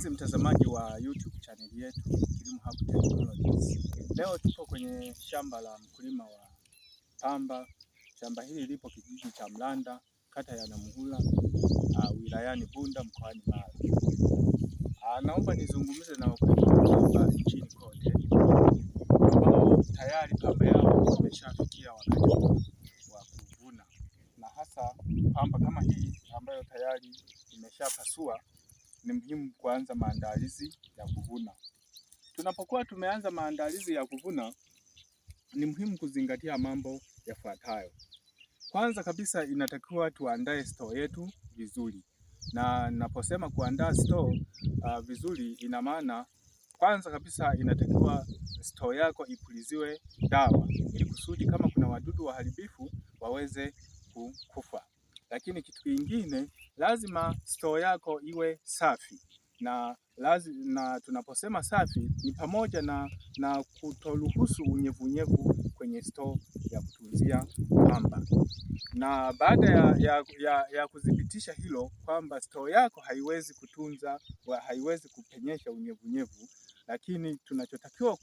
Mpenzi mtazamaji wa YouTube channel yetu Kilimo Hub Technologies. Leo tupo kwenye shamba la mkulima wa pamba. Shamba hili lipo kijiji cha Mlanda, kata ya Namuhula, wilayani Bunda, mkoani Mara. Naomba nizungumze na wakulima wa pamba nchini kote ambao tayari pamba yao imeshafikia wakati wa kuvuna, na hasa pamba kama hii ambayo tayari imeshapasua ni muhimu kuanza maandalizi ya kuvuna. Tunapokuwa tumeanza maandalizi ya kuvuna, ni muhimu kuzingatia mambo yafuatayo. Kwanza kabisa, inatakiwa tuandae store yetu vizuri, na naposema kuandaa store vizuri, ina maana kwanza kabisa inatakiwa store yako ipuliziwe dawa ili kusudi kama kuna wadudu waharibifu waweze kufa. Lakini kitu kingine, lazima store yako iwe safi na na tunaposema safi ni pamoja na kutoruhusu unyevunyevu kwenye store ya kutunzia pamba. Na baada ya kuthibitisha hilo kwamba store yako haiwezi kutunza, haiwezi kupenyesha unyevunyevu, lakini tunachotakiwa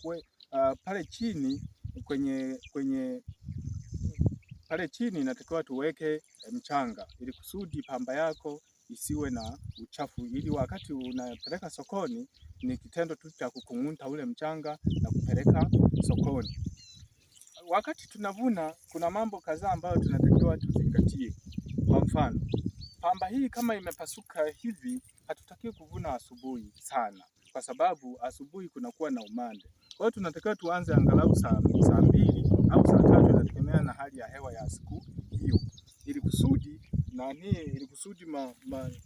pale chini kwenye pale chini inatakiwa tuweke mchanga ili kusudi pamba yako isiwe na uchafu, ili wakati unapeleka sokoni ni kitendo tu cha kukung'unta ule mchanga na kupeleka sokoni. Wakati tunavuna, kuna mambo kadhaa ambayo tunatakiwa tuzingatie. Kwa mfano, pamba hii kama imepasuka hivi, hatutakiwi kuvuna asubuhi sana, kwa sababu asubuhi kunakuwa na umande. Kwa hiyo tunatakiwa tuanze angalau saa 2 au saa 3, inategemea na hali ya hewa ya siku hiyo, ili kusudi ili kusudi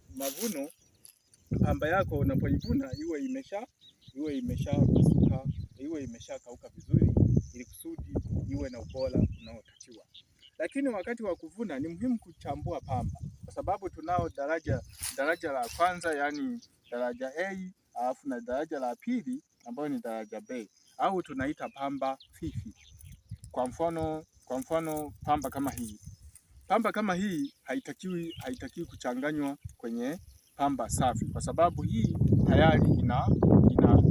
mavuno pamba yako unapoivuna iwe imeshapasuka, iwe imeshakauka vizuri, ili kusudi iwe na ubora unaotakiwa. Lakini wakati wa kuvuna ni muhimu kuchambua pamba, kwa sababu tunao daraja la kwanza, yani daraja A, alafu na daraja la pili ambayo ni daraja B, au tunaita pamba fifi. Kwa mfano pamba kama hii. Pamba kama hii haitakiwi kuchanganywa kwenye pamba safi, kwa sababu hii tayari ina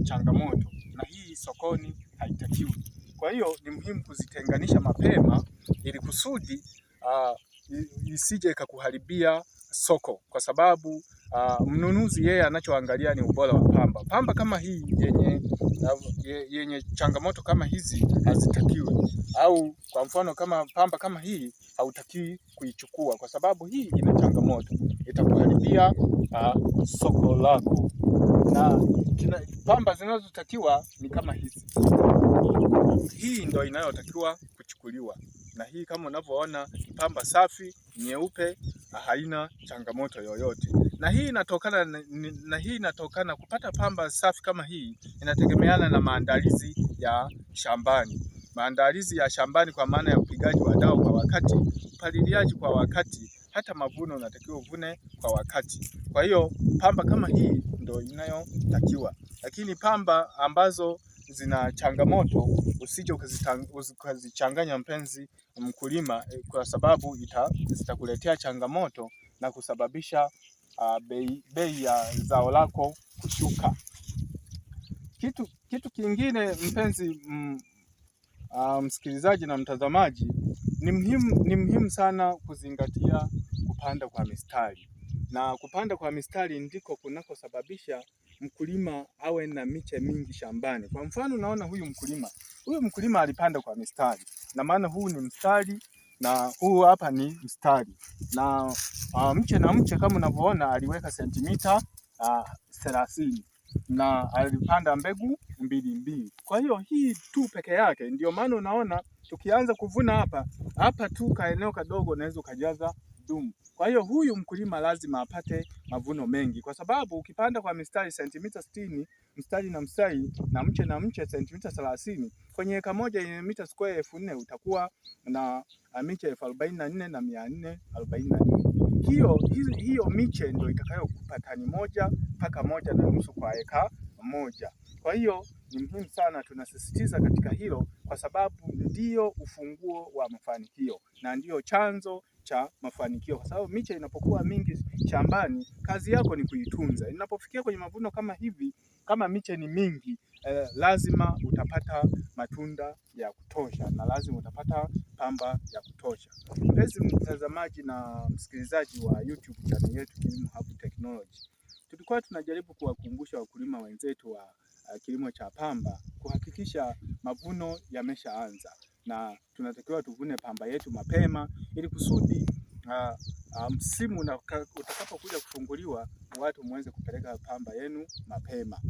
changamoto na hii sokoni haitakiwi. Kwa hiyo ni muhimu kuzitenganisha mapema ili kusudi isije ikakuharibia soko, kwa sababu mnunuzi yeye anachoangalia ni ubora wa pamba. Pamba kama hii yenye changamoto kama hizi hazitakiwi, au kwa mfano kama pamba kama hii hautakiwi kuichukua kwa sababu hii ina changamoto, itakuharibia soko lako. Na pamba zinazotakiwa ni kama hizi. Hii ndo inayotakiwa kuchukuliwa, na hii kama unavyoona pamba safi nyeupe, haina changamoto yoyote. Na hii inatokana na hii inatokana kupata pamba safi kama hii inategemeana na maandalizi ya shambani. Maandalizi ya shambani kwa maana ya upigaji wa dawa kwa wakati, upaliliaji kwa wakati, hata mavuno unatakiwa uvune kwa wakati. Kwa hiyo pamba kama hii ndo inayotakiwa. Lakini pamba ambazo zina changamoto usije ukazichanganya, mpenzi mkulima, kwa sababu zitakuletea changamoto na kusababisha bei ya zao lako kushuka. Kitu kingine mpenzi msikilizaji na mtazamaji, ni muhimu sana kuzingatia kupanda kwa mistari. Na kupanda kwa mistari ndiko kunakosababisha mkulima awe na miche mingi shambani. Kwa mfano unaona huyu mkulima alipanda kwa mistari. Na maana huu ni mstari na huu hapa ni mstari. Na mche na mche kama unavyoona aliweka sentimita 30 na alipanda mbegu 2 2. Kwa hiyo hii tu peke yake ndio maana unaona tukianza kuvuna hapa tu kaeneo kadogo unaweza ukajaza dumu. Kwa hiyo huyu mkulima lazima apate mavuno mengi, kwa sababu ukipanda kwa mistari sentimita 60, mstari na mstari na mche na mche sentimita 30, kwenye eka moja yenye mita square 4000 utakuwa na miche 44,444. Hiyo miche ndio itakayokupa tani 1 mpaka 1.5 kwa eka moja. Kwa hiyo ni muhimu sana, tunasisitiza katika hilo kwa sababu ndio ufunguo wa mafanikio na ndio chanzo cha mafanikio, kwa sababu miche inapokuwa mingi shambani, kazi yako ni kuitunza. Inapofikia kwenye mavuno kama hivi, kama miche ni mingi lazima utapata matunda ya kutosha na lazima utapata pamba ya kutosha. Mpenzi mtazamaji na msikilizaji wa YouTube channel yetu Kilimo Hub Technology, tulikuwa tunajaribu kuwakumbusha wakulima wenzetu wa kilimo cha pamba kuhakikisha mavuno yameshaanza na tunatakiwa tuvune pamba yetu mapema ili kusudi msimu utakapokuja kufunguliwa watu muweze kupeleka pamba yenu mapema.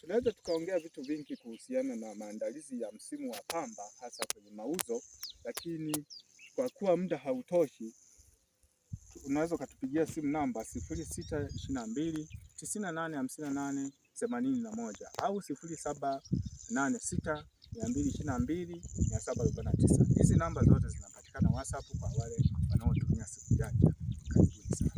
Tunaweza tukaongea vitu vingi kuhusiana na maandalizi ya msimu wa pamba hasa kwenye mauzo, lakini kwa kuwa muda hautoshi, unaweza ukatupigia simu namba 0622 98 58 81 au 0786 222 749. Hizi namba zote zinapatikana WhatsApp kwa wale wanaotumia simu janja. Karibuni sana.